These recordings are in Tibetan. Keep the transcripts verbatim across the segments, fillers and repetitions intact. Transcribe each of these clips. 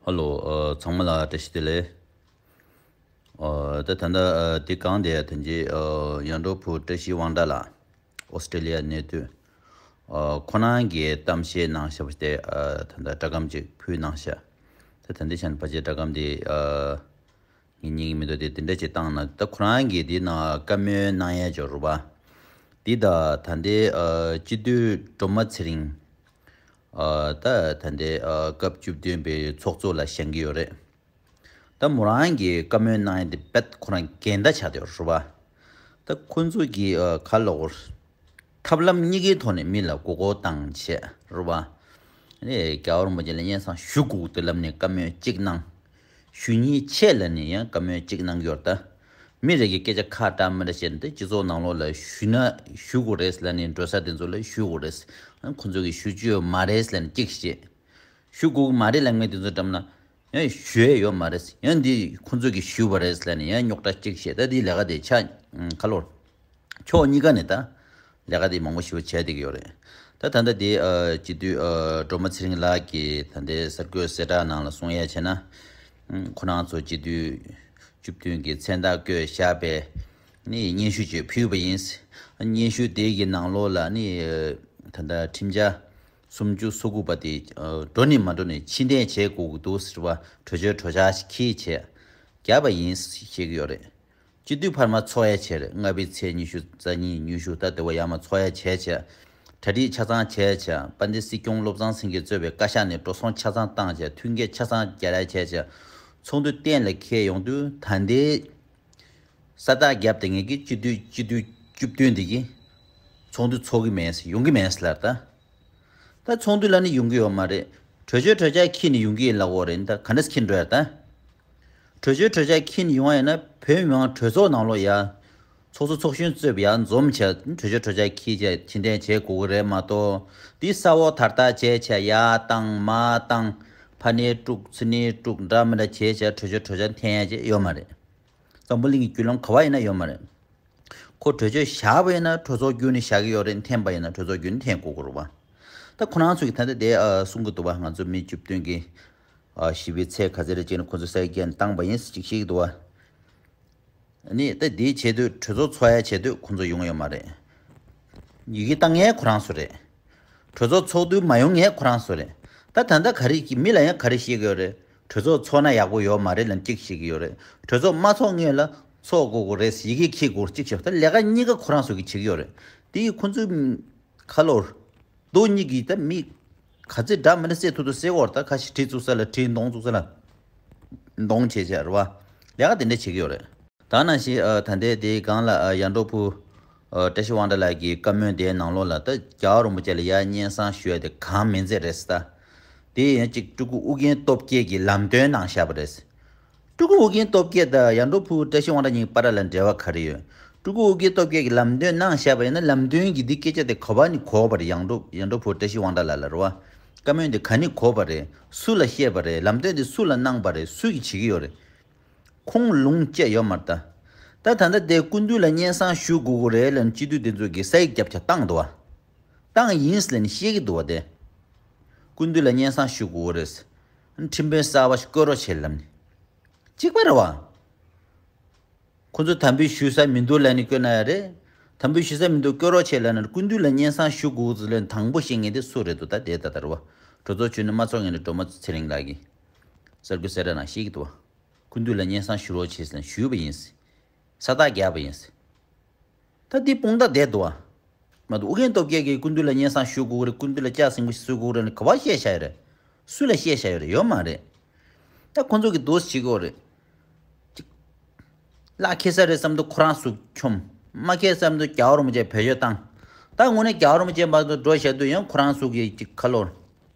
ཧེ་ལོ། ཨ། ཚང་མ་ལ་བཀྲ་ཤིས་བདེ་ལེགས། ཨ། ད་ད་ལྟ་ཨ་འདི་གང་དེ་ཐོན་རྗེས་ཨ་ཡར་འབྲོག་ཕུག་བཀྲ་ཤིས་དབང་གྲགས་ལགས། ཨོ་སི་ཀྲེ་ལི་ཡ་གནས་སྡོད། ཨ། ཁོ་རང་གིས་གཏམ་བཤད་གནང་བཞག་པ་དེ་ཨ་ད་ལྟ་སྒྲ་སྒམ་ཅིག་ཕུལ་གནང་བཞག་ད་ད་འདི་བྱས་ན་ཕལ་ཆེར་སྒྲ་སྒམ་དེ་ཨ་ངེད་གཉིས་ཀྱི་མི་འདུག་དེ་དེ་འདྲ་ཅིག་བཏང་ན། ད་ཁོ་རང་གིས་དེ་ནང་བཀའ་མོལ་གནང་ཡས་ཅིག་ཡོད་རེད་པ། དེ་ད་ད་ལྟའི་ཨ་སྤྱི་འཐུས་སྒྲོལ་མ་ཚེ་རིང་། ཨ། ད་ད་ལྟའི་ཨ་སྐབས་བཅུ་བདུན་པའི་ཚོགས་གཙོ་ལ་བཞེངས་ཀྱི་ཡོད་རེད། ད་མོ་རང་གིས་བཀའ་མོལ་གནང་ཡ་དེ་རྦད་ཁོ་རང་འགལ་ཟླ་ཆགས་བསྡད་ཡོད་རེད་པ། ད་ཁོ་ཚོ་གིས་ཨ་ག་ལབ་དགོས། ཐབས་ལམ་གཉིས་ཀའི་ཐོག་ནས་མི་ལ་མགོ་སྐོར་བཏང་བྱས་རེད་པ། ཨ་ནི་རྒྱལ་བ་རིན་པོ་ཆེ་ལ་སྙན་སེང་ཞུ་དགོས་འདུག་ལབ་ནས་བཀའ་མོལ་གཅིག་གནང་། ཞུ་མཁན་བྱས་ལབ་ནས་ཡང་བཀའ་མོལ་གཅིག་གནང་གི་ཡོད་རེད་ད། མི་རེ་གིས་སྐད་ཆ་ཁ་བྲལ་མི་འདྲ་བཤད་ནས་ད་སྤྱི་ཚོགས་ནང་ལོགས་ལ་ཞུས་ན་ཞུ་དགོས་རེད་ལབ་ནས་འགྲོ་ས་དེ་ཚོ་ལ་ཞུ་དགོས་རེད། ཨ། ཁོ་ཚོ་གིས་ཞུ་རྒྱུ་ཡོད་མ་རེད་ལབ་ནས་གཅིག་བཤད། ཞུ་དགོས་ཀྱི་མ་རེད་ལབ་མཁན་དེ་ཚོ་བཀྲམ་ན་ཡང་ཞུ་ཡས་ཡོད་མ་རེད། ཡང་འདི་ཁོ་ཚོ་གིས་ཞུས་པ་རེད་ལབ་ནས་ཡང་རྙོག་དྲ་གཅིག་བཤད། ད་འདི་ལས་ཀ་དེ་ཆ་ཁ་ལོར། ཕྱོགས་གཉིས་ཀ་ནས་ད་ལས་ཀ་དེ་མང་པོ་ཞེ་པོ་བྱས་བསྡད་ཀྱི་ཡོད་རེད། ད་ད་ལྟ་དེ་ཨ་སྤྱི་འཐུས་ཨ་སྒྲོལ་མ་ཚེ་རིང་ལགས་ཀྱིས་ད་ལྟའི་གསར་འགོད་གསལ་བསྒྲགས་ནང་ལ་གསུང་ཡས་བྱས་ན། ཨ། ཁོ་རང་ཚོ་སྤྱི་འཐུས་བཅུ་བདུན་གྱི་མཚན་རྟགས་བཀོད་བཞག་པའི་ནི་སྙན་ཞུ་ཅིག་ཕུལ་བ་ཡིན། སྙན་ཞུ་དེ་གི་ནང་ལོགས་ལ་ནི་ད་ལྟ་ཁྲིམས་འཆར་སུམ་ཅུ་སོ་དགུ་པ་དེ་ཨ་འགྲོ་ནི་མ་འགྲོ་ནི་ཕྱིར་འཐེན་བྱེད་དགོས་ཀྱི་འདུག་ཟེར་བ་གྲོས་ཆོད་གྲོས་འཆར་ཞིག་ཁྱེར་བྱས་བརྒྱབ་པ་ཡིན་ཞེས་བཤད་ཀྱི་ཡོད་རེད། སྤྱི་འཐུས་འཕར་མ་འཚོགས་ཡ་བྱས་རེད། ལྔ་པའི་ཚེས་ཉི་ཤུ་རྩ་གཉིས་ཉི་ཤུ་ད་དེ་བ་ཡར་མར་འཚོགས་ཡ་བྱས་བྱས། གྲ་སྒྲིག་ཆ་ཚང་བྱས་བྱས། དཔལ་ལྡན་སྲིད་སྐྱོང་བློ་བཟང་སེང་གེ་གཙོས་པའི་བཀའ་ཤག་ནས་འགྲོ་སོང་ཆ་ཚང་བཏང་བྱས། མཐུན་རྐྱེན་ཆ་ཚང་རྒྱབ་ཡ་བྱས་བྱས། ཚོགས་འདུ་གཏན་ལ་འཁེལ་ཡོང་དུས་ད་ལྟའི་ས་རྟགས་བརྒྱབ་བསྡད་མཁན་གྱི་སྤྱི་འཐུས་སྤྱི་འཐུས་བཅུ་བདུན་འདི་གིས་ཚོགས་འདུ་འཚོགས་ཀྱི་མེད་ཟེར། ཡོང་གི་མེད་ཟེར་ལབ་ད། ད་ཚོགས་འདུ་ལ་ནི་ཡོང་གི་ཡོད་མ་རེད། གྲོས་ཆོད་གྲོས་འཆར་འཁྱེར་ནས་ཡོང་གི་ཡིན་ལབ་ཀྱི་ཡོད་རེད། ད་ག་འདྲས་འཁྱེར་འགྲོ་ཡ་ད། གྲོས་ཆོད་གྲོས་འཆར་འཁྱེར་ནས་ཡོང་བ་ཡིན་ན་བོད་མི་མང་གྲོས་ཚོགས་ནང་ལོགས་ཡ། ཚོགས་གཙོ་ཚོགས་གཞོན་གཙོས་པ་ཡ་འཛོམས་བྱས་གྲོས་ཆོད་གྲོས་འཆར་འཁྱེར་བྱས་ཕྱིར་འཐེན་བྱེད་དགོས་ཀྱི་རེད་མ་གཏོགས། འདི་ས་འོག་དར་ཐག་བྱས་བྱས་ཡར་བཏང་མར་བཏང་། ཕར་ནས་དཀྲུག་ཚུར་ནས་དཀྲུག་འདྲ་མི་འདྲ་བྱས་བྱས་གྲོས་ཆོད་གྲོས་འཆར་འཐེན་ཡ་ཅིག་ཡོད་མ་རེད། འཛམ་བུ་གླིང་གི་བརྒྱུད་ལམ་ག་བ་ཡིན་ན་ཡོད་མ་རེད། ཁོ་གྲོས་ཆོད་བཞག་པ་ཡིན་ན་གྲོས་ཚོགས་བརྒྱུད་ནས་བཞག་གི་ཡོད་རེད། འཐེན་པ་ཡིན་ན་གྲོས་ཚོགས་བརྒྱུད་ནས་འཐེན་དགོས་ཀྱི་རེད་པ། ད་ཁོ་རང་ཚོ་གིས་ད་ལྟ་དེ་ཨ་གསུང་གི་འདུག་པ། ང་ཚོ་མི་བཅུ་བདུན་གྱིས་ཨ་བཞི་པའི་ཚེས་ག་ཚོད་རེད་ཅིག་ནས་ཁོ་ཚོ་ས་ཡིག་བཀལ་ནས་བཏང་པ་ཡིན་ཟེར་ཅིག་བཤད་ཀྱི་འདུག་པ། ནི་ད་དེའི་ཆེད་དུ་གྲོས་ཚོགས་ཚོགས་ཡ་ཆེད་དུ་ཁོ་ཚོ་ཡོང་ཡོད་མ་རེད། ཡི་གེ་བཏང་ཡས་ཁོ་རང་ཚོ་རེད། གྲོས་ཚོགས་ཚོགས་དུས་མ་ཡོང་ངས་ཁོ་རང་ཚོ་རེད། ད་ད་ལྟ་ག་རེ་གི་མི་ལ་ཡང་ག་རེ་བཤད་ཀྱི་ཡོད་རེད། གྲོས་ཚོགས་ཚོགས་ན་ཡག་པོ་ཡོད་མ་རེད་ལབ་གཅིག་བཤད་ཀྱི་ཡོད་རེད། གྲོས་ཚོགས་མ་ཚོགས་སྔོན་ལ་ཚོགས་དགོས་དགོས་རེད། ཡི་གེ་འཁྱེར་དགོས་གཅིག་བཤད། ད་ལས་ཀ་གཉིས་ཀ་ཁོ་རང་ཚོ་གིས་བྱེད་ཀྱི་ཡོད་རེད། དེ་ཡིས་ཁོ་ཚོའི་ཁ་ལོར་རྡོ་གཉིས་ཀྱིས་ད་མི་ག་ཚོད་འདྲ་མི་འདྲ་བསད་ཐུབ་ཐུབ་བསད་དགོས་རེད། ད་ཁ་ཤས་གྲི་བཙུགས་ས་ལ་གྲི་མདུང་བཙུགས་ས་ལ་མདུང་བྱས་བྱས་རེད་པ། ལས་ཀ་དེ་འདྲ་བྱེད་ཀྱི་ཡོད་རེད། ད་ནང་བཞིན་ཨ་ད་ལྟའི་དེའི་སྒང་ལ་ཨ་ཡར་འབྲོག་ཕུག་ཨ་བཀྲ་ཤིས་དབང་གྲགས་ལགས་ཀྱི་བཀའ་མོལ་དེའི་ནང་ལོགས་ལ་ད་རྒྱལ་བ་རིན་པོ་ཆེ་ལ་ཡར་སྙན་སེང་ཞུ་ཡ་དེ་གང་མིན་ཚད་རེད་ཟེར། ད་དེ་ཡང་གཅིག་སྤྲུལ་སྐུ་ཨུ་རྒྱན་སྟོབས་རྒྱས་ཀྱིས་ལམ་སྟོན་གནང་བཞག་པ་རེད། སྤྲུལ་སྐུ་ཨུ་རྒྱན་སྟོབས་རྒྱས་དང་ཡར་འབྲོག་ཕུག་བཀྲ་ཤིས་དབང་གྲགས་གཉིས་བར་ལ་འབྲེལ་བ་ག་རེ་ཡོད། སྤྲུལ་སྐུ་ཨུ་རྒྱན་སྟོབས་རྒྱས་ཀྱིས་ལམ་སྟོན་གནང་བཞག་པ་ཡིན་ན་ལམ་སྟོན་གྱི་འདི་སྐད་ཆ་དེ་ག་བ་ནས་གོ་བ་རེད། ཡར་འབྲོག་ཡར་འབྲོག་ཕུག་བཀྲ་ཤིས་དབང་གྲགས་ལགས་ལ་རེད་པ། བཀའ་མོལ་འདི་ག་ནས་གོ་བ་རེད། སུ་ལ་བཤད་པ་རེད། ལམ་སྟོན་འདི་སུ་ལ་གནང་པ་རེད། སུ་གིས་བྱེད་ཀྱི་ཡོད་རེད། ཁུངས་ལུང་བཅས་ཡོད་མ་རེད་ད། ད་ད་ལྟ་དེ་སྐུ་མདུན་ལ་སྙན་སེང་ཞུ་དགོས་ཀྱི་རེད་ལབ་ནས་སྤྱི་འཐུས་དེ་ཚོ་གིས་ས་ཡིག་རྒྱབ་ཆ་བཏང་འདུག་པ། བཏང་ཡིན་ལབ་ནས་བཤད་ཀྱི་འདུག་པ་དེ། སྐུ་མདུན་ལ་སྙན་སེང་ཞུ་དགོས་ཀྱི་རེད། ཁྲིམས་དཔོན་གསར་པ་ཞིག་བསྐོ་རོགས་བྱེད་ལབ་ནས། གཅིག་པ་རེད་པ། ཁོ་ཚོ་དམ་འབུལ་ཞུ་ས་མི་འདུག་ལབ་ནས་བསྐོས་ན་ཡང་རེད། དམ་འབུལ་ཞུ་ས་མི་འདུག་བསྐོ་རོགས་བྱེད་ལབ་ན་སྐུ་མདུན་ལ་སྙན་སེང་ཞུ་དགོས་ཀྱི་ལབ་ནས་དང་པོ་བཤད་མཁན་དེ་སུ་རེད་འདུག་ད་དེ་ད་ལྟ་རེད་པ། གྲོས་ཚོགས་བཅུ་ནས་མ་ཚོགས་མཁན་ནི་སྒྲོལ་མ་ཚེ་རིང་ལགས་ཀྱིས་གསར་འགོད་གསལ་བསྒྲགས་ནང་བཤད་ཀྱི་འདུག་པ། སྐུ་མདུན་ལ་སྙན་སེང་ཞུ་རོགས་བྱེད་ཟེར་ནས་ཞུས་པ་ཡིན། ས་རྟགས་བརྒྱབ་པ་ཡིན། ད་འདི་དཔུང་རྟགས་བསྡད་འདུག་པ། མ་གཏོགས་ཨུ་རྒྱན་སྟོབས་རྒྱས་ཀྱིས་སྐུ་མདུན་ལ་སྙན་སེང་ཞུ་དགོས་ཀྱི་རེད། སྐུ་མདུན་ལ་ལྕགས་སྲིན་པོ་ཞིག་གསོལ་དགོས་ཀྱི་རེད་ལབ་ནས་ག་པར་བཤད་བཞག་ཡོད་རེད། སུ་ལ་བཤད་བཞག་ཡོད་རེད། ཡོད་མ་རེད། ད་ཁོ་ཚོ་གིས་འདུག་སེ་བྱེད་ཀྱི་ཡོད་རེད། ཅིག་གླགས་འཁེལ་ས་རེད་བསམ་དུས་ཁོ་རང་ཚོ་འཁྱོམ། མ་འཁེལ་བསམ་དུས་རྒྱལ་བ་རིན་པོ་ཆེ་བེད་སྤྱོད་བཏང་། ད་དངོས་གནས་རྒྱལ་བ་རིན་པོ་ཆེ་མ་གཏོགས་འགྲོ་བཞག་དུས་ཡང་ཁོ་རང་ཚོ་གིས་ཅིག་ཁ་ལོ།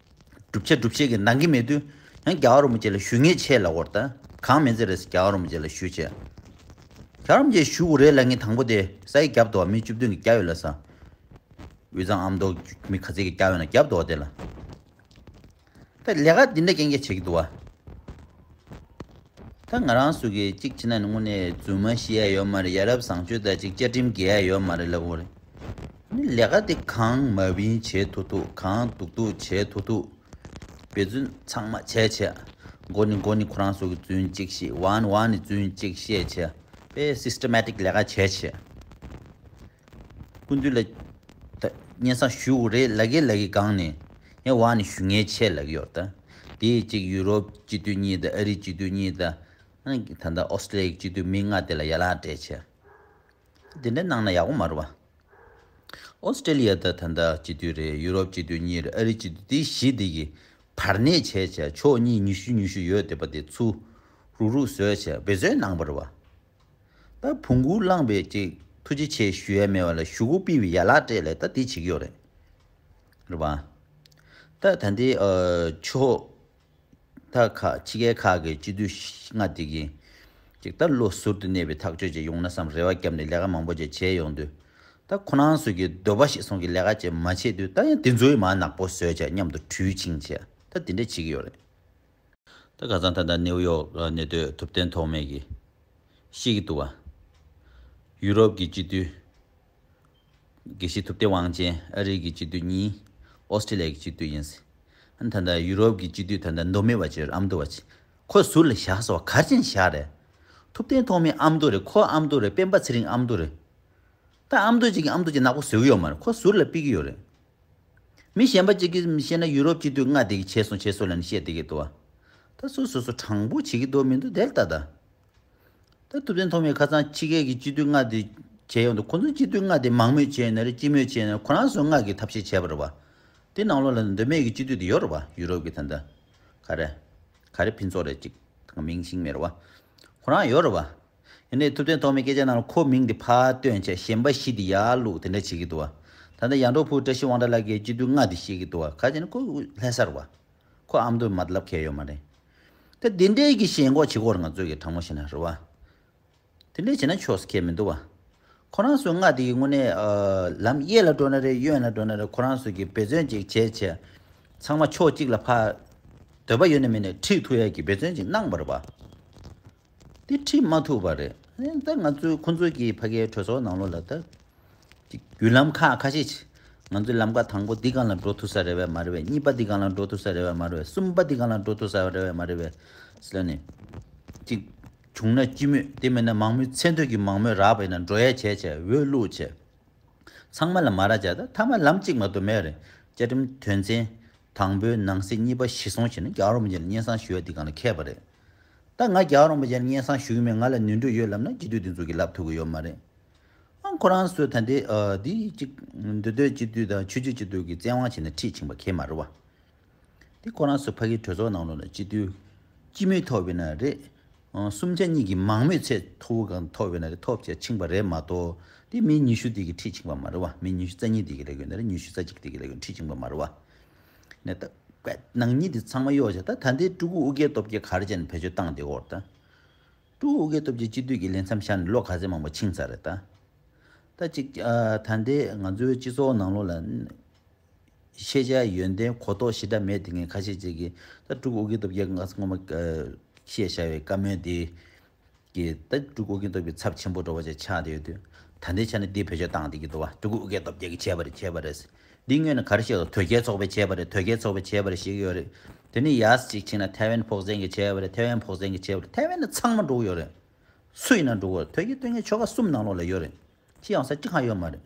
སྒྲུབ་བྱེད་སྒྲུབ་བྱེད་ཀྱི་ནང་གི་མེད་དུས་ཡང་རྒྱལ་བ་རིན་པོ་ཆེ་ལ་ཞུ་མཁན་བྱས་ལབ་ཀྱི་ཡོད་རེད། ད་གང་མིན་ཚད་རེད་ཟེར་རྒྱལ་བ་རིན་པོ་ཆེ་ལ་ཞུ་བྱས། རྒྱལ་བ་རིན་པོ་ཆེ་ཞུ་དགོས་རེད་ལབ་མཁན་དང་པོ་དེ་ས་ཡིག་བརྒྱབ་འདུག་པ། མི་བཅུ་བདུན་གྱིས་བརྒྱབ་ཡོད་ལབ་ས། དབུས་གཙང་ཨ་མདོ་མི་ག་ཚོད་ཀྱིས་བརྒྱབ་ཡོད་ན་བརྒྱབ་འདུག་པ་དེ་ལ། ད་ལས་ཀ་འདི་འདྲ་རྐྱང་རྐྱང་བྱེད་ཀྱི་འདུག་པ། ད་ང་རང་ཚོ་གིས་གཅིག་བྱས་ན་ནི་དངོས་གནས་རྫུན་མ་བཤད་ཡ་ཡོད་མ་རེད། ཡ་རབས་བཟང་སྤྱོད་དང་གཅིག་བཅའ་ཁྲིམས་འགལ་ཡ་ཡོད་མ་རེད་ལབ་དགོས་རེད། ནི་ལས་ཀ་དེ་གང་མ་བིན་བྱེད་ཐུབ་ཐུབ། གང་སྡུག་སྡུག་བྱེད་ཐུབ་ཐུབ། འབད་བརྩོན་ཚང་མ་བྱས་བྱས། མགོ་ནས་མགོ་ནས་ཁོ་རང་ཚོ་གི་རྫུན་གཅིག་བཤད། ཝང་ཝང་ནས་རྫུན་གཅིག་བཤད་བྱས། དཔེ་སིས་ཊེ་མེ་ཊིག་ལས་ཀ་བྱས་བྱས། སྐུ་མདུན་ལ་ད་སྙན་སེང་ཞུ་དགོས་རེད་ལབ་ཀྱི་ལབ་ཀྱི་སྒང་ནས། ངས་ཝང་ནས་ཞུ་མཁན་བྱས་ལབ་ཀྱི་ཡོད་རེད་ད། དེ་གཅིག་ཡུ་རོབ་སྤྱི་འཐུས་གཉིས་དང་ཨ་རིའི་སྤྱི་འཐུས་གཉིས་དང་། ཨ་ནི་ད་ལྟ་ཨོ་སི་ཀྲི་ལི་ཡའི་སྤྱི་འཐུས་མི་ལྔ་དེ་ལ་ཡ་ལག་སྤྲད་བྱས། དེ་འདྲ་གནང་ན་ཡག་པོ་མ་རེད་བ། ཨོ་སི་ཀྲི་ལི་ཡ་ད་ད་ལྟ་སྤྱི་འཐུས་རེད། ཡུ་རོབ་སྤྱི་འཐུས་གཉིས་རེད། ཨ་རིའི་སྤྱི་འཐུས་དེ་བཞི་དེ་གི་བར་གནས་བྱས་བྱས། ཕྱོགས་གཉིས་ཉི་ཤུ་ཉི་ཤུ་ཡོད་བསྡད་པ་དེ་ཚུར་རུག་རུག་བཟོས་བྱས་འབད་བརྩོན་གནང་བ་རེད་བ། ད་བོང་གུ་བླངས་པའི་ཅིག་ཐུགས་རྗེ་ཆེ་ཞུ་ཡ་མེད་པ་ལ་ཞུ་སྒོ་ཕུལ་བའི་ཡ་ལག་སྤྲད་ལས་ད་དེ་བྱེད་ཀྱི་ཡོད་རེད། རེད་བ། ད་ད་འདི་ཨ་ཕྱོགས་ད་ཁག་ཕྱི་རྒྱལ་ཁག་གི་སྤྱི་འཐུས་ལྔ་དེ་གིས་ཅིག་ད་བློ་ཟུར་དུ་གནས་པའི་ཐག་གཅོད་ཅིག་ཡོང་ན་བསམ་རེ་བ་བརྒྱབ་ནས་ལས་ཀ་མང་པོ་ཅིག་བྱས་ཡོང་དུས། ད་ཁོ་རང་ཚོ་གི་འདོད་པ་ཤེས་སོང་གི་ལས་ཀ་ཅིག་མ་བྱེད་དུས། ད་ཡང་དེ་ཚོའི་མར་ནག་པོ་བཟོས་བྱས་མཉམ་དུ་འཁྲུལ་ཕྱིན་བྱས་ད་དེ་འདྲ་བྱེད་ཀྱི་ཡོད་རེད། ད་ཁ་སང་ད་ལྟ་ནེའུ་ཡོག་གནས་སྡོད་ཐུབ་བསྟན་ཐོགས་མེད་ཀྱིས་བཤད་ཀྱི་འདུག་བ། ཡུ་རོབ་ཀྱི་སྤྱི་འཐུས་དགེ་བཤེས་ཐུབ་བསྟན་དབང་ཆེན། ཨ་རི་གི་སྤྱི་འཐུས་གཉིས། ཨོ་སི་ཀྲི་ལི་ཡ་གི་སྤྱི་འཐུས་ཡིན། ཨ་ནི་ད་ལྟ་ཡུ་རོབ་ཀྱི་སྤྱི་འཐུས་ད་ལྟ་མདོ་སྨད་པ་ཅིག་ཨ་མདོ་བ་ཅིག་ཁོ་ཟུར་ལ་བཞག་སོང་བ། ག་རེ་བྱས་ནས་བཞག་རེད། ཐུབ་བསྟན་ཐོགས་མེད་ཨ་མདོ་རེད། ཁོ་ཨ་མདོ་རེད། སྤེན་པ་ཚེ་རིང་ཨ་མདོ་རེད། ད་ཨ་མདོ་གཅིག་གིས་ཨ་མདོ་གཅིག་ནག་པོ་བཟོ་གི་ཡོད་མ་རེད། ཁོ་ཟུར་ལ་ཕུད་ཀྱི་ཡོད་རེད། མི་གཞན་པ་གཅིག་གིས་བཤད་ན་ཡུ་རོབ་སྤྱི་འཐུས་ལྔ་དེ་གིས་བྱས་སོང་བྱས་སོང་ལབ་ནས་བཤད་བསྡད་ཀྱི་འདུག་བ། ད་སོ་སོ་སོ་དྲང་པོ་བྱེད་ཀྱི་འདུག་མི་འདུག་དེ་ལ་ལྟ་ད། ད་ཐུབ་བསྟན་ཐོགས་མེད་ཁ་སང་ཕྱི་རྒྱལ་གྱི་སྤྱི་འཐུས་ལྔ་དེ་བྱས་ཡོང་དུས། ཁོ་ཚོ་སྤྱི་འཐུས་ལྔ་དེ་མང་མོས་བྱས་ན་རེད། སྤྱི་མོས་བྱས་ན་རེད། ཁོ་རང་ཚོ་ལྔ་གིས་ཐབས་ཤེས་བྱས་པ་རེད་བ། དེ་ནང་ལོགས་ལ་མདོ་སྨད་ཀྱི་སྤྱི་འཐུས་དེ་ཡོད་རེད་བ། ཡུ་རོབ་ཀྱི་ད་ལྟ་ག་རེ་ག་རེ་ཕུན་ཚོགས་རེད་ཅིག་ད་མིང་ཤེས་ཀྱི་མེད་རེད་བ། ཁོ་རང་ཡོད་རེད་བ། ཡིན་ནའི་ཐུབ་བསྟན་ཐོགས་མེད་སྐད་ཆ་ནང་ལ་ཁོ་མིང་དེ་ཕར་བཏོན་བྱས་གཞན་པ་བཞི་དེ་ཡར་བླུགས་དེ་འདྲ་བྱེད་ཀྱི་འདུག་བ། ད་ལྟ་ཡར་འབྲོག་ཕུག་བཀྲ་ཤིས་དབང་གྲགས་ལགས་ཀྱིས་སྤྱི་འཐུས་ལྔ་དེ་བཤད་ཀྱི་འདུག་བ། ག་རེ་བྱས་ན་ཁོ་ལྷ་ས་རེད་བ། ཁོ་ཨ་མདོ་མ་ལབ་མཁན་ཡོད་མ་རེད། ད་དེ་འདྲའི་གི་ཞེན་ཁོག་བྱེད་ཀྱི་ཡོད་རེད། ང་ཚོས་ཀྱི་དྲང་མོ་བཤད་ན་རེད་བ། དེ་འདྲ་བྱས་ན་ཕྱོགས་སུ་ཁེལ་མི་འདུག་བ། ཁོ་རང་ཚོའི་ལྔ་དེ་གི་དངོས་གནས་ཨ་ལམ་གཡས་ལ་འགྲོ་ན་རེད། གཡོན་ལ་འགྲོ་ན་རེད། ཁོ་རང་ཚོས་ཀྱི་འབད་བརྩོན་ཅིག་བྱས་བྱས། ཚང་མ་ཕྱོགས་གཅིག་ལ་ཕར་འདོད་པ་ཡོད་ན་མེད་ན་ཁྲིད་ཐུབ་ཡ་གི་འབད་བརྩོན་ཅིག་གནང་བ་རེད་བ། དེ་ཁྲིད་མ་ཐུབ་པ་རེད། ཨེ་ད་ང་ཚོའི་ཁོ་ཚོའི་གི་ཕ་གིའི་གྲོས་ཚོགས་ནང་ལོགས་ལ་ད་ཅིག་བརྒྱུད་ལམ་ཁག་ཁ་ཤས་ཅིག་ང་ཚོའི་ལམ་ཁ་དང་པོ་འདི་སྒང་ལ་འགྲོ་ཐུབ་ས་རེད་པས་མ་རེད་པས། གཉིས་པ་འདི་སྒང་ལ་འགྲོ་ཐུབ་ས་རེད་པས་མ་རེད་པས། གསུམ་པ་འདི་སྒང་ལ་འགྲོ་ཐུབ་ས་རེད་པས་མ་རེད་པས་ཟེར་ནས། ཅིག་བྱུང་ན་སྤྱི་མོས། དེ་མིན་ན་མང་མོས། མཚན་ཐོས་ཀྱི་མང་མོས་རག་པ་ཡིན་ན་འགྲོ་ཡ་བྱས་བྱས་འོས་བླུགས་བྱས། ཚང་མ་ལ་མ་རག་བྱས། ད་མཐའ་མ་ལམ་གཅིག་མ་གཏོགས་མེད་རེད། བཅའ་ཁྲིམས་དོན་ཚན་དང་པོའི་ནང་གསེས་གཉིས་པ་གཞིར་བཟུང་བྱས་ནས་རྒྱལ་བ་རིན་པོ་ཆེ་ལ་སྙན་སེང་ཞུ་ཡ་འདི་སྒང་ལ་ཁེལ་བ་རེད། ད་ང་རྒྱལ་བ་རིན་པོ་ཆེ་ལ་སྙན་སེང་ཞུ་གི་མེད། ང་ལ་ནོར་འཁྲུལ་ཡོད་ལབ་ན་སྤྱི་འཐུས་འདི་ཚོ་གིས་ལབ་ཐུབ་ཀྱི་ཡོད་མ་རེད། ཨང་ཁོ་རང་ཚོས་ད་ལྟའི་ཨ་འདི་གཅིག་མདོ་སྟོད་སྤྱི་འཐུས་དང་ཆོས་བརྒྱུད་སྤྱི་འཐུས་ཀྱི་བཙན་དབང་བྱས་ནས་ཁྲིད་ཕྱིན་པ་ཁེལ་མ་རེད་བ། དེ་ཁོ་རང་ཚོ་ཕ་གིའི་གྲོས་ཚོགས་ནང་ལོགས་ལ་སྤྱི་འཐུས་སྤྱི་མོས་ཐོབ་པ་ཡིན་ན་རེད། ཨང་གསུམ་ཆ་གཉིས་ཀྱི་མང་མོས་ཚད་མཐོ་བོ་གང་ཐོབ་པ་ཡིན་ན་རེད། ཐོབ་བྱས་ཕྱིན་པ་རེད་མ་གཏོགས། དེ་མི་ཉི་ཤུ་དེ་གིས་ཁྲིད་ཕྱིན་པ་མ་རེད་བ། མི་ཉི་ཤུ་རྩ་གཉིས་དེ་གིས་ལབ་ཀྱི་ཡོད་ན་རེད། ཉི་ཤུ་རྩ་གཅིག་དེ་གིས་ལབ་ཀྱི་ཡོད་ན་རེད། ཉི་ཤུ་རྩ་གཅིག་དེ་གིས་ལབ་ཀྱི་ཡོད་ན་ཁྲིད་ཕྱིན་པ་མ་རེད་བ། ནས་ད་ནང་ཉིད་དེ་ཚང་མ་གཡོག་བྱས། ད་ད་ལྟའི་སྤྲུལ་སྐུ་ཨུ་རྒྱན་སྟོབས་རྒྱལ་ག་རེ་བྱས་ནས་བེད་སྤྱོད་བཏང་བསྡད་ཀྱི་ཡོད་རེད་ད། ཀྲུའུ་ཨུ་རྒྱན་སྟོབས་རྒྱལ་སྤྱི་འཐུས་ཀྱི་ལས་མཚམས་བཞག་ནས་ལོ་ག་ཚོད་མང་པོ་ཕྱིན་ཚར་རེད་ད། ད་ཅིག་ཨ་ད་ལྟའི་ང་ཚོའི་སྤྱི་ཚོགས་ནང་ལོགས་ལ་ཤེས་བྱ་ཡོན་ཏན་གོ་རྟོགས་ཞེ་དྲག་མེད་དེ་ངས་ཁ་ཤས་ཅིག་གིས་ད་ཀྲུའུ་ཨུ་རྒྱན་སྟོབས་རྒྱལ་ང་ཚོ་སྔོན་མ་བཤད་བཞག་པའི་བཀའ་མོལ་དེ་གིས་ད་ཀྲུའུ་ཨུ་རྒྱན་སྟོབས་རྒྱལ་ཚབས་ཆེན་པོ་འདྲ་བོ་ཅིག་ཆགས་བསྡད་ཡོད་དུས། ད་ལྟའི་ཆ་ནས་འདི་བེད་སྤྱོད་བཏང་བསྡད་ཀྱི་འདུག་བ། ཀྲུའུ་ཨུ་རྒྱན་སྟོབས་རྒྱལ་གྱིས་བྱས་པ་རེད། བྱས་པ་རེད། འདི་སྔོན་ནས་ག་རེ་བཤད་འདུག་དོལ་རྒྱལ་ཚོགས་པས་བྱས་པ་རེད། དོལ་རྒྱལ་ཚོགས་པས་བྱས་པ་རེད་ཞེས་ཡོད་རེད། དེ་ནས་ཡར་ཅིག་ཕྱིན་ན་ཐའེ་ཝན་ཕོགས་ཟན་གྱིས་བྱས་པ་རེད། ཐའེ་ཝན་ཕོགས་ཟན་གྱིས་བྱས་པ་རེད། ཐའེ་ཝན་ནི་ཚང་མ་འགྲོ་གི་ཡོད་རེད། སུ་ཡིན་ན་འགྲོ་གི་ཡོད་རེད། དོལ་རྒྱལ་སྟོན་མཁན་ཆོལ་ཁ་གསུམ་ནང་ལོགས་ལ་ཡོད་རེད། ཤི་ཡོང་ས་གཅིག་ཁ་ཡོད་མ་རེད།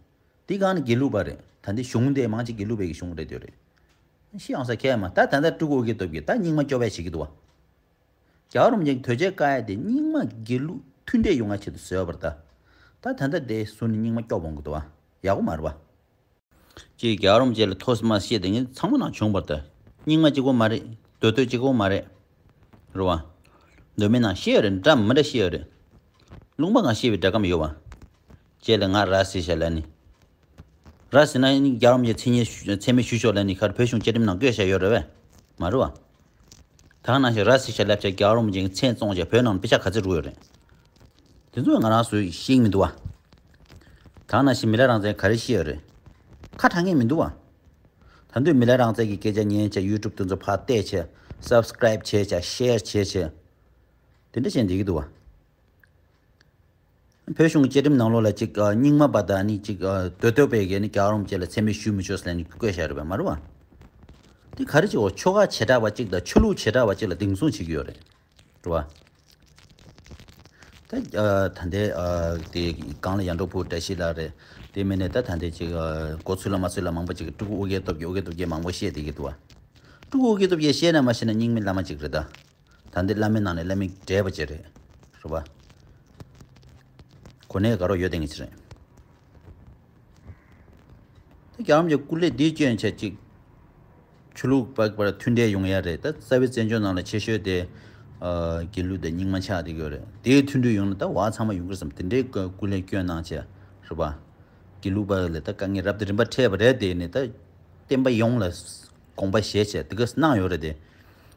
དེ་སྒང་ནི་དགེ་ལུགས་པ་རེད། ད་འདི་གཞུང་དེ་མང་ཆེ་དགེ་ལུགས་པའི་གི་གཞུང་རེད་དེ་རེད། ཤི་ཡོང་ས་ཁྱད་མ། ད་ད་ལྟ་ཀྲུའུ་ཨུ་རྒྱན་སྟོབས་རྒྱལ་ད་རྙིང་མ་སྐྱོབ་པ་བྱེད་ཀྱི་འདུག་བ། རྒྱལ་བ་རིན་པོ་ཆེ་གི་དོལ་རྒྱལ་བཀག་ཡ་དེ་རྙིང་མ་དགེ་ལུགས་མཐུན་འབྲེལ་ཡོང་ཡ་ཆེད་དུ་བཟོས་པ་རེད་ད། ད་ད་ལྟ་དེ་ཟུར་ནས་རྙིང་མ་སྐྱོབ་འོང་གི་འདུག་བ། ཡག་པོ་མ་རེད་བ། ཅེས་རྒྱལ་བ་རིན་པོ་ཆེ་ལ་ཐོག་མར་བཤད་དེ་ངས་ཚང་མ་ནང་བྱུང་བར་ལྟ། རྙིང་མ་གཅིག་པོ་མ་རེད། མདོ་སྟོད་གཅིག་པོ་མ་རེད། རེད་བ། མདོ་སྨད་ནང་བཤད་ཡོད་རེད། འདྲ་མི་འདྲ་བཤད་ཡོད་རེད། ལུང་པ་སྒང་བཤད་པའི་སྒྲ་སྒམ་ཡོད་བ། ཅེས་ལ་ང་ར་ཟེར་བཞག་ལབ་ནི། ར་ཟེར་ན་ནི་རྒྱལ་བ་རིན་པོ་ཆེ་མཚན་སྙན་ཞུ་མཚན་སྨད་ཞུ་ཆོག་ལབ་ནི་ག་རེ་བོད་གཞུང་བཅའ་ཁྲིམས་ནང་བཀོད་བཞག་ཡོད་རེད་བས། མ་རེད་བ། ད་ག་ནང་བཞིན་ར་ཟེར་བཞག་ལབ་བྱས་རྒྱལ་བ་རིན་པོ་ཆེ་གི་མཚན་བཙོངས་བྱས་བོད་ནང་དཔེ་ཆ་ག་ཚོད་འགྲོ་ཡོད་རེད། དེ་ཚོ་ང་རང་ཚོས་ཤེས་ཀྱི་མི་འདུག་བ། ད་ག་ནང་བཞིན་མི་ལ་རང་བཙན་ག་རེ་བཤད་ཡོད་རེད། ཁ་གྲག་མཁན་མི་འདུག་བ། ད་དུང་མི་ལ་རང་བཙན་གྱི་སྐད་ཆ་ཉན་བྱས་ཡུ་ཊུབ་དེ་ཚོ་ཕར་བལྟས་བྱས་སབ་སི་ཀ་རེབ་བྱས་བྱས་ཤེར་བྱས་བྱས། དེ་འདྲ་བྱས་བསྡད་ཀྱི་འདུག་བ། བོད་གཞུང་གི་བཅའ་ཁྲིམས་ནང་ལོགས་ལ་ཅིག་ཨ་རྙིང་མ་པ་དང་ནི་ཅིག་ཨ་མདོ་སྟོད་པའི་གི་ནི་རྒྱལ་བ་རིན་པོ་ཆེ་ལ་མཚན་སྨད་ཞུ་མི་ཆོག་ཟེར་ནས་བཀོད་བཞག་རེད་པས། མ་རེད་བ། དེ་ག་རེ་བྱེད་འོ། ཆོལ་ཁ་བྱེ་བྲག་པ་གཅིག་དང་ཆོས་ལུགས་བྱེ་བྲག་པ་གཅིག་ལ་གདེང་བཟུང་བྱེད་ཀྱི་ཡོད་རེད། རེད་བ། ད་ཨ་ད་ལྟའི་ཨ་དེ་སྒང་ལ་ཡར་འབྲོག་ཕུག་བཀྲ་ཤིས་ལགས་རེད། དེ་མིན་ནས་ད་ད་ལྟའི་ཅིག་ཨ་མགོ་ཚོས་ལ་མ་ཚོས་ལ་མང་པོ་ཅིག་སྤྲུལ་སྐུ་ཨོ་རྒྱན་སྟོབས་རྒྱལ་ཨོ་རྒྱན་སྟོབས་རྒྱལ་མང་པོ་བཤད་བསྡད་ཀྱི་འདུག་བ། སྤྲུལ་སྐུ་ཨོ་རྒྱན་སྟོབས་རྒྱལ་བཤད་ན་མ་བཤད་ན་རྙིང་མའི་བླ་མ་ཅིག་རེད་ད། ད་ལྟའི་བླ་མའི་ནང་ནས་བླ་མའི་གྲས་པ་ཅིག་རེད། རེད་བ། གོ་གནས་དགའ་རོགས་ཡོད་དེ་ངེས་ཅི་རེད། ད་རྒྱལ་བ་རིན་པོ་ཆེ་སྐུ་ལས་འདི་བསྐྱོན་བྱས་ཅིག་ཆོས་ལུགས་པ་བར་མཐུན་འབྲེལ་ཡོང་ཡ་རེད། ད་རྩ་བའི་བཙན་བྱོལ་ནང་ལ་ཆེ་ཤོས་དེ་ཨ་དགེ་ལུགས་དང་རྙིང་མ་ཆགས་བསྡད་ཀྱི་ཡོད་རེད། དེའི་མཐུན་སྒྲིལ་ཡོང་ན་ད་བ་ཚང་མ་ཡོང་གི་རེད་བསམ། དེ་འདྲའི་སྐུ་ལས་བསྐྱོན་གནང་བྱས་རེད་པ། དགེ་ལུགས་པ་ལ་ད་དཀའ་ངལ་རབ་དང་རིམ་པ་འཕྲད་པ་རེད། དེ་ནི་ད་བསྟན་པ་ཡོངས་ལ་དགོངས་པ་བཞེས་བྱས་དེ་ག་གནང་ཡོད་རེད་དེ།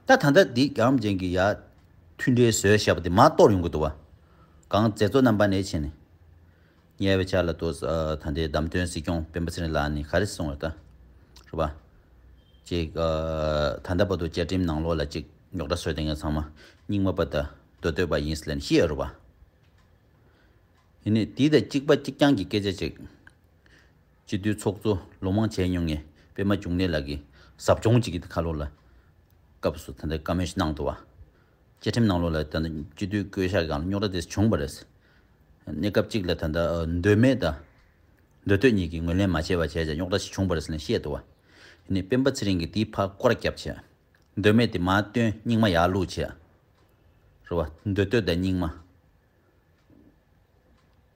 ད་ད་ལྟ་འདི་རྒྱལ་བ་རིན་པོ་ཆེ་གིས་ཡ་མཐུན་འབྲེལ་བཟོས་བཞག་པ་དེ་མར་གཏོར་ཡོང་གི་འདུག་བ། གང་མཛད་གཙོ་རྣམ་པ་ནས་བྱས་ནས། ཉེ་བའི་ཆར་ལ་ཏོག་ཙམ་ཨ་ད་ལྟའི་བདམས་ཐོན་སྲིད་སྐྱོང་སྤེན་པ་ཚེ་རིང་ལགས་ནས་ག་རེ་གསུངས་པ་རེད་ད། རེད་པ། ཅིག་ཨ་ད་ལྟ་བར་དུ་བཅའ་ཁྲིམས་ནང་ལོགས་ལ་ཅིག་རྙོག་དྲ་བཟོས་བསྡད་མཁན་ཚང་མ་རྙིང་མ་པ་དང་མདོ་སྟོད་པ་ཡིན་ཟེར་ལབ་ནས་བཤད་ཡོད་རེད་པ། ཡིན་ནའི་དེ་དང་གཅིག་པ་གཅིག་རྐྱང་གི་སྐད་ཆ་ཅིག་སྤྱི་འཐུས་ཚོགས་གཙོ་ལོ་མང་བྱས་མྱོང་མཁན་པད་མ་འབྱུང་གནས་ལགས་ཀྱིས་ཟབ་སྦྱོང་ཅིག་གི་ཁ་ལོ་ལ་སྐབས་སུ་ད་ལྟ་བཀའ་མོལ་ཞིག་གནང་འདུག་བ། བཅའ་ཁྲིམས་ནང་ལོགས་ལ་ད་ལྟ་སྤྱི་འཐུས་བསྐོ་བཞག་སྒང་ལ་རྙོག་དྲ་དེ་བྱུང་བ་རེད། གནས་སྐབས་གཅིག་ལ་ད་ལྟ་མདོ་སྨད་དང་མདོ་སྟོད་གཉིས་ཀྱིས་ངོས་ལེན་མ་བྱས་པ་བྱས་ཙང་རྙོག་དྲ་ཞིག་བྱུང་བ་རེད་ཟེར་ནས་བཤད་འདུག་བ། ཡིན་ནའི་སྤེན་པ་ཚེ་རིང་གིས་དེའི་ཕར་སྐོར་ར་བརྒྱབ་བྱས། མདོ་སྨད་དེ་མར་བཏོན་རྙིང་མ་ཡར་བླུགས་བྱས། རེད་བ། མདོ་སྟོད་དང་རྙིང་མ།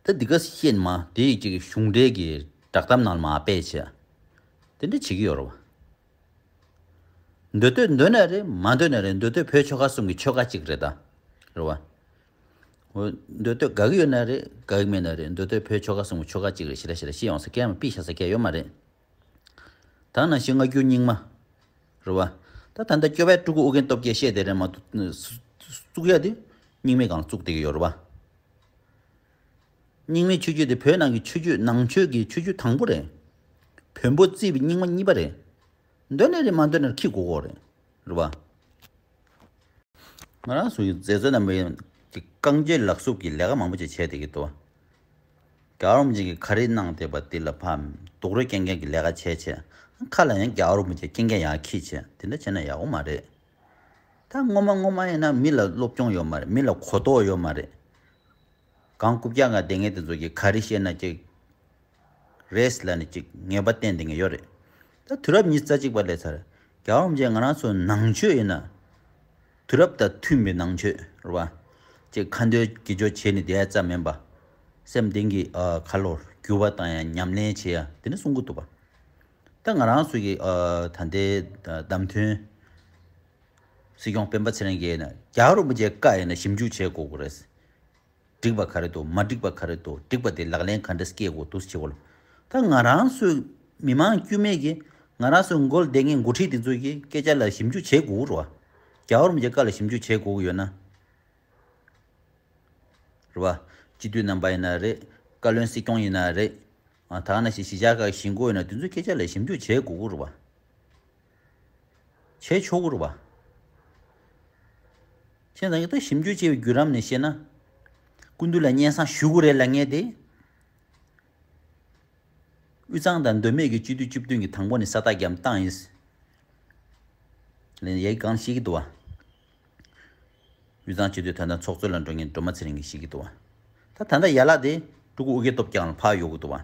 ད་འདི་ག་བཤད་མ་དེ་ཡི་ཅིག་གཞུང་འབྲེལ་གྱི་བསྒྲགས་གཏམ་ནང་ལ་མར་སྤེལ་བྱས། དེ་འདྲ་བྱེད་ཀྱི་ཡོད་རེད་བ། མདོ་སྟོད་འདོད་ན་རེད་མ་འདོད་ན་རེད། མདོ་སྟོད་བོད་ཆོལ་ཁ་གསུམ་གྱི་ཆོལ་ཁ་གཅིག་རེད་ད། རེད་བ། འོ་མདོ་སྟོད་དགའ་གི་ཡོད་ན་རེད་དགའ་གི་མེད་ན་རེད། མདོ་སྟོད་བོད་ཆོལ་ཁ་གསུམ་གྱི་ཆོལ་ཁ་གཅིག་རེད། ཞེ་དྲག་ཞེ་དྲག་བཤད་ཡོང་ས་སྐད་མ་ཕྱི་བཞག་ས་སྐད་ཡོད་མ་རེད། ད་ནང་བཞིན་སྔ་འགྱུར་རྙིང་མ། རེད་བ། ད་ད་ལྟ་སྐྱོ་བའི་སྤྲུལ་སྐུ་ཨོ་རྒྱན་སྟོབས་རྒྱལ་བཤད་དེ་རེད་མ་གཏོགས་བཙུགས་ཡ་དེ་རྙིང་མའི་སྒང་ལ་བཙུགས་བསྡད་ཀྱི་ཡོད་རེད་བ། རྙིང་མའི་ཆོས་བརྒྱུད་དེ་བོད་ནང་གི་ཆོས་བརྒྱུད་ནང་ཆོས་ཀྱི་ཆོས་བརྒྱུད་དང་པོ་རེད། བོན་པོ་རྩིས་པའི་རྙིང་མ་གཉིས་པ་རེད། འདོད་ནའི་རེད་མ་འདོད་ནའི་རེད་འཁྱེར་དགོས་ཀྱི་རེད། རེད་བ། ང་རང་ཚོ་ཡི་མཛད་གཙོ་རྣམ་པའི་གི་རྐང་རྗེས་ལག་སུབ་ཀྱི་ལས་ཀ་མང་པོ་ཅིག་བྱས་བསྡད་ཀྱི་འདུག་བ། རྒྱལ་བ་རིན་པོ་ཆེ་གིས་ག་རེ་གནང་བསྡད་པ་དེ་ལ་ཕར་རྡོག་རོལ་རྐྱང་རྐྱང་གི་ལས་ཀ་བྱས་བྱས། ཁ་ལ་ཡང་རྒྱལ་བ་རིན་པོ་ཆེ་རྐྱང་རྐྱང་ཡར་འཁྱེར་བྱས་དེ་འདྲ་བྱས་ན་ཡག་པོ་མ་རེད། ད་སྔོན་མ་སྔོན་མ་ཡིན་ན་མི་ལ་སློབ་སྦྱོང་ཡོད་མ་རེད། མི་ལ་གོ་རྟོགས་ཡོད་མ་རེད། གང་རྐུབ་བཀྱག་ངང་བསྡད་མཁན་དེ་ཚོ་གིས་ག་རེ་བཤད་ན་ཅིག་རེད་ལབ་ནས་ཅིག་ངེས་པ་བསྟན་བསྡད་མཁན་ཡོད་རེད། ད་དུས་རབས་ཉི་ཤུ་རྩ་གཅིག་པ་སླེབས་ཚར། རྒྱལ་བ་རིན་པོ་ཆེ་ང་རང་ཚོ་ནང་ཆོས་ཡིན་ན། དུས་རབས་དང་མཐུན་པའི་ནང་ཆོས་རེད་བ། ཅིག་ཁ་འདོན་དགེ་སྦྱོར་བྱས་ནས་བསྡད་ཡ་ཙམ་མིན་པ། སེམས་གཏིང་གི་ཨ་ཁ་ལོ་འགྱུར་བ་བཏང་ཡ་ཉམས་ལེན་བྱེད་ཡ་དེ་འདྲ་གསུང་གི་འདུག་བ། ད་ང་རང་ཚོ་གི་ཨ་ད་ལྟའི་བདམས་ཐོན་སྲིད་སྐྱོང་སྤེན་པ་ཚེ་རིང་གིས་ཡིན་ན་རྒྱལ་བ་རིན་པོ་ཆེའི་བཀའ་ཡིན་ན་ཞིབ་འཇུག་བྱེད་དགོས་ཀྱི་རེད། འགྲིག་པ་ག་རེ་འདུག་མ་འགྲིག་པ་ག་རེ་འདུག་འགྲིག་པ་དེ་ལག་ལེན་ག་འདྲ་སྐྱེལ་དགོས་འདུག་ཟེར་བྱེད་དགོས་ལ། ད་ང་རང་ཚོའི་མི་མང་དཀྱུས་མས་ཀྱིས་ང་རང་ཚོའི་མགོ་ལ་བསྡད་མཁན་འགོ་ཁྲིད་དེ་ཚོ་གིས་སྐད་ཆ་ལ་ཞིབ་འཇུག་བྱེད་དགོས་རེད་བ། རྒྱལ་བ་རིན་པོ་ཆེའི་བཀའ་ལ་ཞིབ་འཇུག་བྱེད་དགོས་ཀྱི་ཡོད་ན། རེད་བ། སྤྱི་འཐུས་རྣམ་པ་ཡིན་ན་རེད། བཀའ་བློན་སྲིད་སྐྱོང་ཡིན་ན་རེད། ཨ་ད་ག་ནང་བཞིན་གཞིས་ཆགས་ཁག་གི་གཞིས་འགོ་ཡིན་ན་དེ་ཚོའི་སྐད་ཆ་ལ་ཞིབ་འཇུག་བྱེད་དགོས་ཀྱི་རེད་བ། བྱས་ཆོག་གི་རེད་བ། བྱས་ཙང་གི་ད་ཞིབ་འཇུག་བྱས་པའི་བརྒྱུད་རིམ་ནས་བཤད་ན། སྐུ་མདུན་ལ་སྙན་སེང་ཞུ་དགོས་རེད་ལབ་མཁན་དེ། དབུས་གཙང་དང་མདོ་སྨད་ཀྱི་སྤྱི་འཐུས་བཅུ་བདུན་གྱི་དང་པོ་ནས་ས་རྟགས་བརྒྱབ་བཏང་ཡིན། ལན་ཡའི་གང་ཤེས་ཀྱི་འདུག་བ། དབུས་གཙང་སྤྱི་འཐུས་ད་ལྟ་ཚོགས་གཙོ་ལ་འགྲོ་མཁན་སྒྲོལ་མ་ཚེ་རིང་གིས་ཤེས་ཀྱི་འདུག་བ། ད་ད་ལྟ་ཡན་ལག་དེ་སྤྲུལ་སྐུ་ཨོ་རྒྱན་སྟོབས་རྒྱལ་ལ་ཕར་གཡུག་གི་འདུག་བ།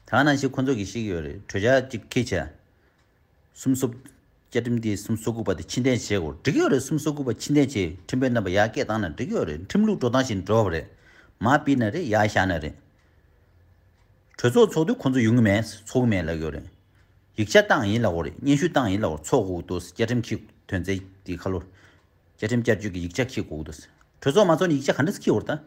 ད་ནང་བཞིན་ཁོ་ཚོ་གིས་ཤེས་ཀྱི་ཡོད་རེད། གྲོས་འཆར་གཅིག་འཁྱེར་བྱས། སུམ་སོ། བཅའ་ཁྲིམས་དེ་སུམ་སོ་དགུ་པ་དེ་ཕྱིར་འཐེན་བྱེད་དགོས། འགྲིག་ཡོད་རེད། སུམ་སོ་དགུ་པ་ཕྱིར་འཐེན་བྱེད། ཁྲིམས་དཔོན་རྣམ་པ་ཡར་སྐད་བཏང་ན་འགྲིག་ཡོད་རེད། ཁྲིམས་ལུགས་འགྲོ་སྟངས་བཞིན་འགྲོ་བ་རེད། མར་ཕུད་ན་རེད། ཡར་བཞག་ན་རེད། གྲོས་ཚོགས་ཚོགས་དུས་ཁོང་ཚོ་ཡོང་གི་མེད། ཚོགས་གི་མེད་ལབ་ཡོད་རེད། ཡིག་ཆ་བཏང་ཡིན་ལབ་དགོས་རེད། སྙན་ཞུ་བཏང་ཡིན་ལབ་དགོས། ཚོགས་དགོས་འདུག་བཅའ་ཁྲིམས་ཀྱི་དོན་ཚན་དེ་ཁ་ལོ། བཅའ་ཁྲིམས་བསྐྱར་བཅོས་ཀྱི་ཡིག་ཆ་འཁྱེར་དགོས་འདུག་གྲོས་ཚོགས་མ་ཚོགས་ནས་ཡིག་ཆ་ག་འདྲ་འཁྱེར་དགོས་རེད་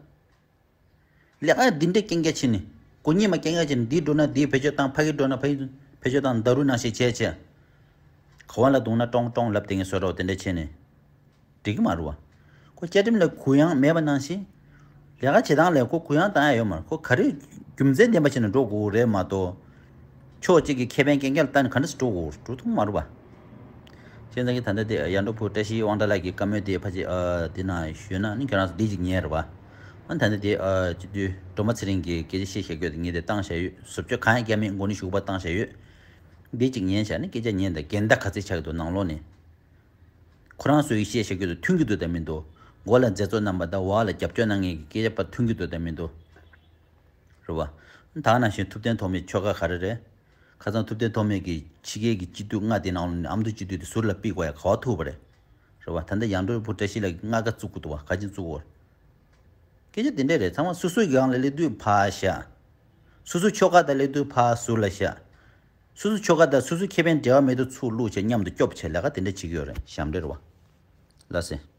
ད། ལས་ཀ་འདི་འདྲ་རྐྱང་རྐྱང་བྱས་ནས། སྒོ་གཉིས་མ་རྐྱང་རྐྱང་བྱས་ནས་འདི་འགྲོ་ན་འདི་བེད་སྤྱོད་བཏང་ཕ་གི་འགྲོ་ན་ཕ་གི་བེད་སྤྱོད་བཏང་ད་རུ་ནང་བཞིན་བྱས་བྱས། ག་བ་ལ་བརྡུངས་ན་ཀྲོང་ཀྲོང་ལབ་དེ་ངས་བཟོ་འདྲ་བ་དེ་འདྲ་བྱས་ནས། འགྲིག་གི་མ་རེད་བ། ཁོ་བཅའ་ཁྲིམས་ལ་གུ་ཡངས་མེད་པ་ནང་བཞིན། ལས་ཀ་བྱེད་སྟངས་ལ་ཁོ་གུ་ཡངས་བཏང་ཡ་ཡོད་མ་རེད། ཁོ་ག་རེ་རྒྱུ་མཚན་ལྡན་པ་བྱས་ནས་འགྲོ་དགོས་རེད་མ་གཏོགས། ཕྱོགས་གཅིག་གི་ཁེ་ཕན་རྐྱང་རྐྱང་ལ་བལྟས་ནས་ག་འདྲ་སེ་འགྲོ་དགོས་འགྲོ་ཐུབ་མ་རེད་པ། བྱས་ཙང་གི་ད་ལྟ་དེ་ཡར་འབྲོག་ཕུག་བཀྲ་ཤིས་དབང་གྲགས་ལགས་ཀྱི་བཀའ་མོལ་དེ་ཕལ་ཆེར་ཨ་དེ་ན་ཞུས་ན་ནི་ཁྱེད་རང་ཚོ་འདི་ཅིག་ཉན་རེད་པ། ཨ་ད་ལྟ་དེ་ཨ་སྤྱི་འཐུས་སྒྲོལ་མ་ཚེ་རིང་གིས་སྐད་ཆ་བཤད་བཞག་རྒྱུ་དེ་ངས་དེ་བཏང་བཞག་ཡོད། བཟོ་བཅོས་གང་ཡང་བརྒྱབ་མེད། མགོ་ནས་མཇུག་བར་བཏང་བཞག་ཡོད། འདི་གཅིག་ཉན་བྱས་ནས་སྐད་ཆ་ཉན་དང་འགལ་ཟླ་ག་ཚད་ཆགས་ཀྱི་འདུག་ནང་ལོགས་ནས། ཁོ་རང་ཚོ་ཡིས་བཤད་བཞག་གི་འདུག་མཐུན་གྱི་འདུག་དང་མི་འདུག་མགོ་ལ་མཛད་གཙོ་རྣམ་པ་དང་འོག་ལ་རྒྱབ་སྐྱོར་གནང་མཁན་གྱི་སྐད་ཆ་པ་མཐུན་གྱི་འདུག་དང་མི་འདུག་རེད་བ། ད་ག་ནང་བཞིན་ཐུབ་བསྟན་ཐོགས་མེད་ཆོལ་ཁ་ག་རེ་རེད། ཁ་སང་ཐུབ་བསྟན་ཐོགས་མེད་ཀྱིས་ཕྱི་རྒྱལ་གྱི་སྤྱི་འཐུས་ལྔ་དེ་ནང་ལོགས་ནས་ཨ་མདོ་སྤྱི་འཐུས་དེ་ཟུར་ལ་ཕུད་དགོས་ཡ་ག་བ་ཐུག་པ་རེད། རེད་བ། ད་ལྟ་ཡར་འབྲོག་བུ་བཀྲ་ཤིས་ལགས་ཀྱིས་རྔ་ཁ་བཙུགས་དགོས་འདུག་བ། ག་ཅིག་བཙུགས་དགོས། སྐད་ཆ་དེ་འདྲས་རེད། ཚང་མ་སོ་སོའི་སྒང་ལ་སླེབས་དུས་ཕར་བཞག་སོ་སོའི་ཆོལ་ཁ་དང་སླེབས་དུས་ཕར་ཟུར་ལ་བཞག་སོ་སོའི་ཆོལ་ཁ་དང་སོ་སོའི་ཁེ་ཕན་འབྲེལ་བ་མེད་དུ་ཚུར་བླུགས་བྱས་མཉམ་དུ་སྐྱོབ་བྱས་ལས་ཀ་དེ་འདྲ་བྱེད་ཀྱི་ཡོད་རེད། ཞབས་འདྲེ་རེད་བ། ལགས་སེ།